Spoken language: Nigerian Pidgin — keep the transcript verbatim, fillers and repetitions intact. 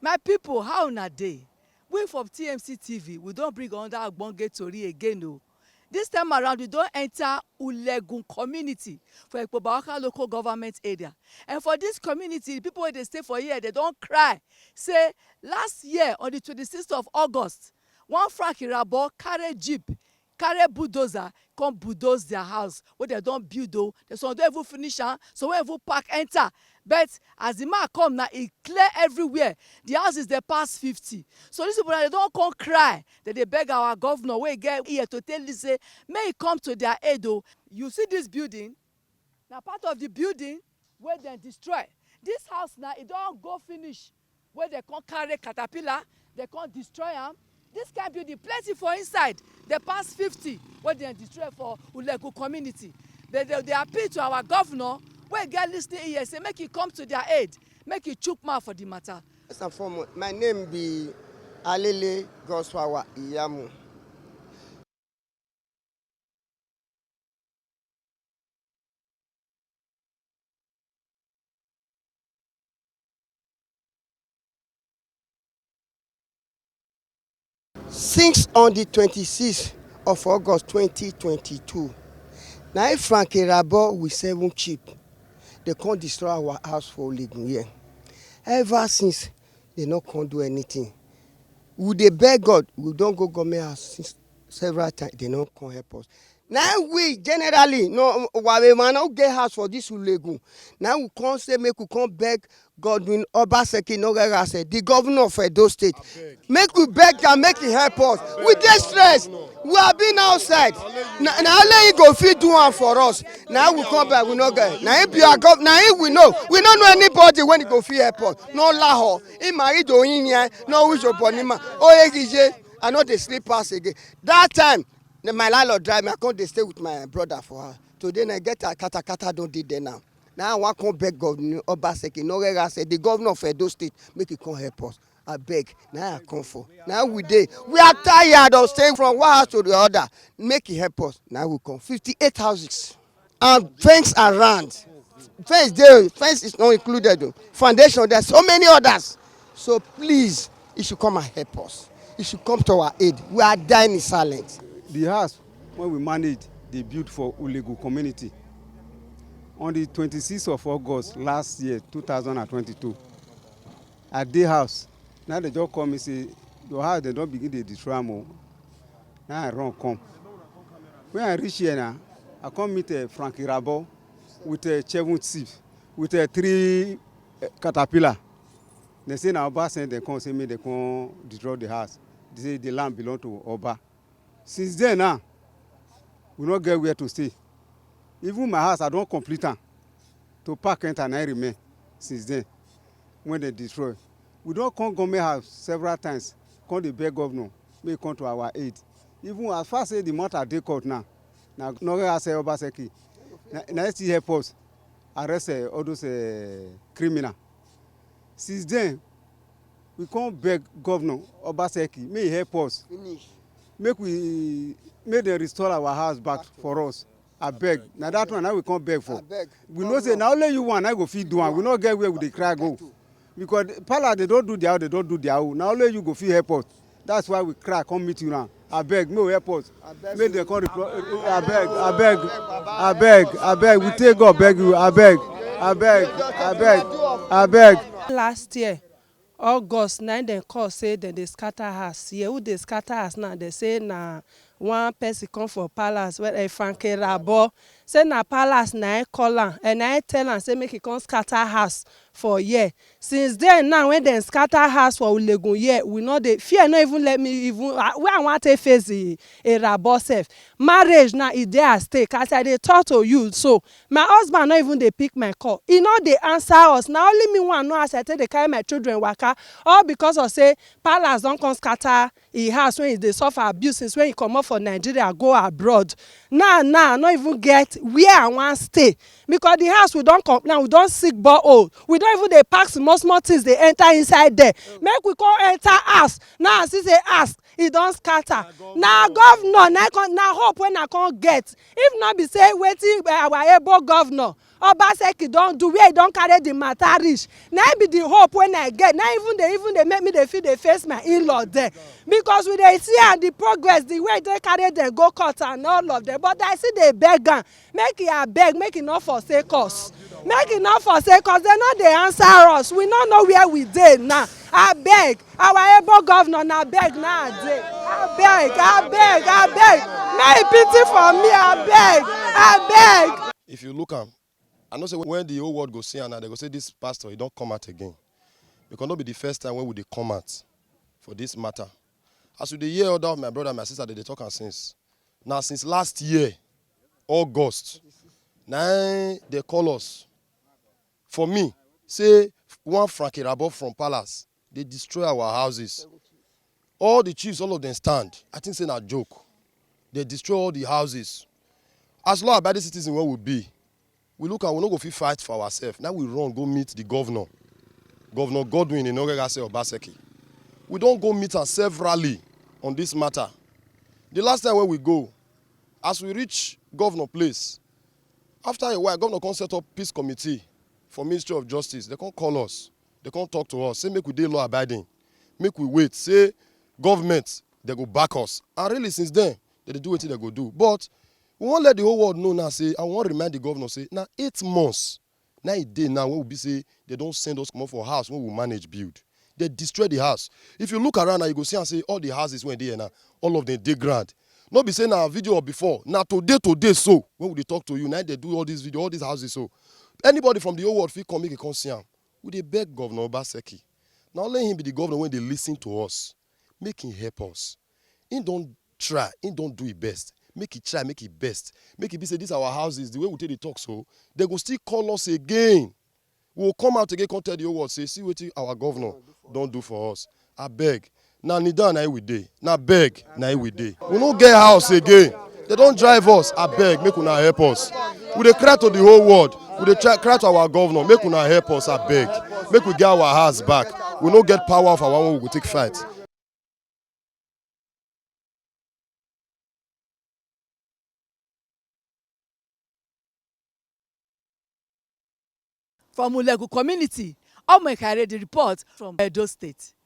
My people, how una dey? We from T M C T V, we don bring another ogbonge tori again o. This time around, we don enter Ulegun community for Ekpoba Waka local government area. And for this community, the people wey dey stay for here, they don cry say last year on the twenty-sixth of August, one Frank Irabo carry jeep, carry bulldozer, come bulldoze their house wey dem don build o. There's some don even finish am, some wey even pack enter. But as the man come now, e clear everywhere. The houses dey pass fifty. So these people now, they don come cry. They dey beg our governor wey get ear to tell this say, make e come to their aid o. You see this building? Na part of the building wey dem destroy. This house na, e don go finish, wey dem come carry caterpillar, dem come destroy am. This kind building plenty for inside, dem pass fifty wey dem destroy for Ulegun community. They, they, they appeal to our governor wey get listening ear say make e come to their aid, make e chook mouth for the matter. First and foremost, my name be Alele Godspower Iyamu. Since on the twenty-sixth of August twenty twenty-two, na im Frank Irabo with seven chief, they come destroy our house for Olegun here. Ever since, they no come do anything. We dey beg God, we don go government house since several times, they no come help us. Na we generally, no, Ware man no get house for this Ulegun. Na we come say make we come beg Godwin Obaseki Nogara say, the governor of Edo State. Make we beg am, make he help us. We dey stress. We have been outside. Na, na only he go fit do am for us. Na we come back, we no get. Na him be our gov-, na him we know. We no know anybody when he go fit help us. No laho. He married Oyin here. No wish upon him. Oye Gije. I no dey sleep pass again. That time, na my landlord drive me. I come dey stay with my brother for her. Today, na get a kata kata don dey there now. Now I wan come beg Governor Obaseki Nogara say, the governor of Edo State, make he come help us. I beg. Now I come for. Now we dey. We are tired of staying from one house to the other. Make he help us. Now we come. Fifty-eight houses and fence around. Fence dey, fence is not included o. Foundation, there are so many others. So please, he should come and help us. He should come to our aid. We are dying in silence. The house wey we manage dey build for Ulegun community on the twenty-sixth of August last year, two thousand and twenty-two. I dey house. Now they just call me say, your house, they don begin dey destroy am o. Now I run come. When I reach here now, I come meet, uh, Frank Irabo with, uh, seven thief, with, uh, three, uh, caterpillar. They say na Oba send them come, say make they come destroy the house. They say the land belong to Oba. Since then now, we no get where to stay. Even my house, I don complete am. To pack enter na remain since then when they destroy. We don come government house several times, come dey beg governor make he come to our aid. Even as far say the matter dey court now, na Nogara say Obaseki, na, na he still help us arrest, uh, all those, uh, criminal. Since then, we come beg governor Obaseki make he help us. Finish. Make we, make dem restore our house back for us. Abeg, na that one na we come beg for. Abeg. We know say na only you one na go fit do am. We no get where we dey cry go. Because the palace, they don do their own, they don do their own. Na only you go fit help us. That's why we cry come meet you now. Abeg, make we help us. Make dem come repl-, abeg, abeg, abeg, abeg. We take God beg you. Abeg, abeg, abeg, abeg. Last year, August, na im dem call say dem dey scatter house. Yeah, who dey scatter house now? Dem say na one person come for palace, wey, eh, Frank Erabo. Say na palace na im call am, and na im tell am say make e come scatter house for here. Since then now, when dem scatter house for Ulegun here, we no dey, fear no even let me even, ah, where I wan take face the Erabo sef. Marriage now, e dey at stake. As I dey talk to you so, my husband no even dey pick my call. E no dey answer us. Na only me one know as I take dey carry my children waka. All because of say palace don come scatter e house when e dey suffer abuse since when e comot for Nigeria go abroad. Now, now, I no even get where I wan stay. Because the house we don come, now we don sink borehole. We don even dey pack small small things dey enter inside there. Make we come enter house. Now I see say house, e don scatter. Na governor, na con-, na hope wey I come get. If no be say wetin, eh, our able governor, Obaseki don do, where he don carry the matter reach, na im be the hope wey I get. Na even dey, even dey make me dey fit dey face my in-law there, because we dey see am, the progress, the way they carry them go court and all of them. But I still dey beg am, make he abeg, make he no forsake us, make he no forsake us. They no dey answer us, we no know where we dey now. Abeg, our able governor, na beg na I dey. Abeg, abeg, abeg, make he pity for me, abeg, abeg. If you look am, I know say when the whole world go see am now, they go say, "This pastor, he don come out again." Because no be the first time when we dey come out for this matter. As we dey hear other of my brother and my sister, they dey talk am since. Now, since last year, August, na im they call us. For me, say one Frankie Rabo from Palace, they destroy our houses. All the chiefs, all of them stand. I think say na joke. They destroy all the houses. As law-abiding citizen wey we be, we look am, we no go fit fight for ourselves. Now we run go meet the governor, Governor Godwin Enokpekase Obaseki. We don go meet am severally on this matter. The last time when we go, as we reach governor place, after a while, governor come set up peace committee for Ministry of Justice. They come call us. They come talk to us, say make we dey law-abiding, make we wait, say government, they go back us. And really, since then, they dey do wetin they go do. But we wan let the whole world know now, say, I wan remind the governor, say, na eight months na e dey now when we be say they don send us comot for house when we manage build. They destroy the house. If you look around now, you go see and say all the houses wey dey here now, all of them dey ground. No be say na video of before, na today, today so, when we dey talk to you, na they do all this video, all these houses so. Anybody from the whole world fit come, make e come see am. We dey beg Governor Obaseki. Na only him be the governor wey dey listen to us. Make him help us. Him don try, him don do him best. Make he try, make him best. Make e be say these our houses, the way we take dey talk so, they go still call us again. We will come out again, come tell the whole world, say, "See wetin our governor don do for us." Abeg, na kneel down na we dey. Na beg na we dey. We no get house again. They don drive us. Abeg, make una help us. We dey cry to the whole world. We dey try, cry to our governor. Make una help us, abeg. Make we get our house back. We no get power of our own we go take fight. From Ulegu community, Omo Ekare dey report from Edo State.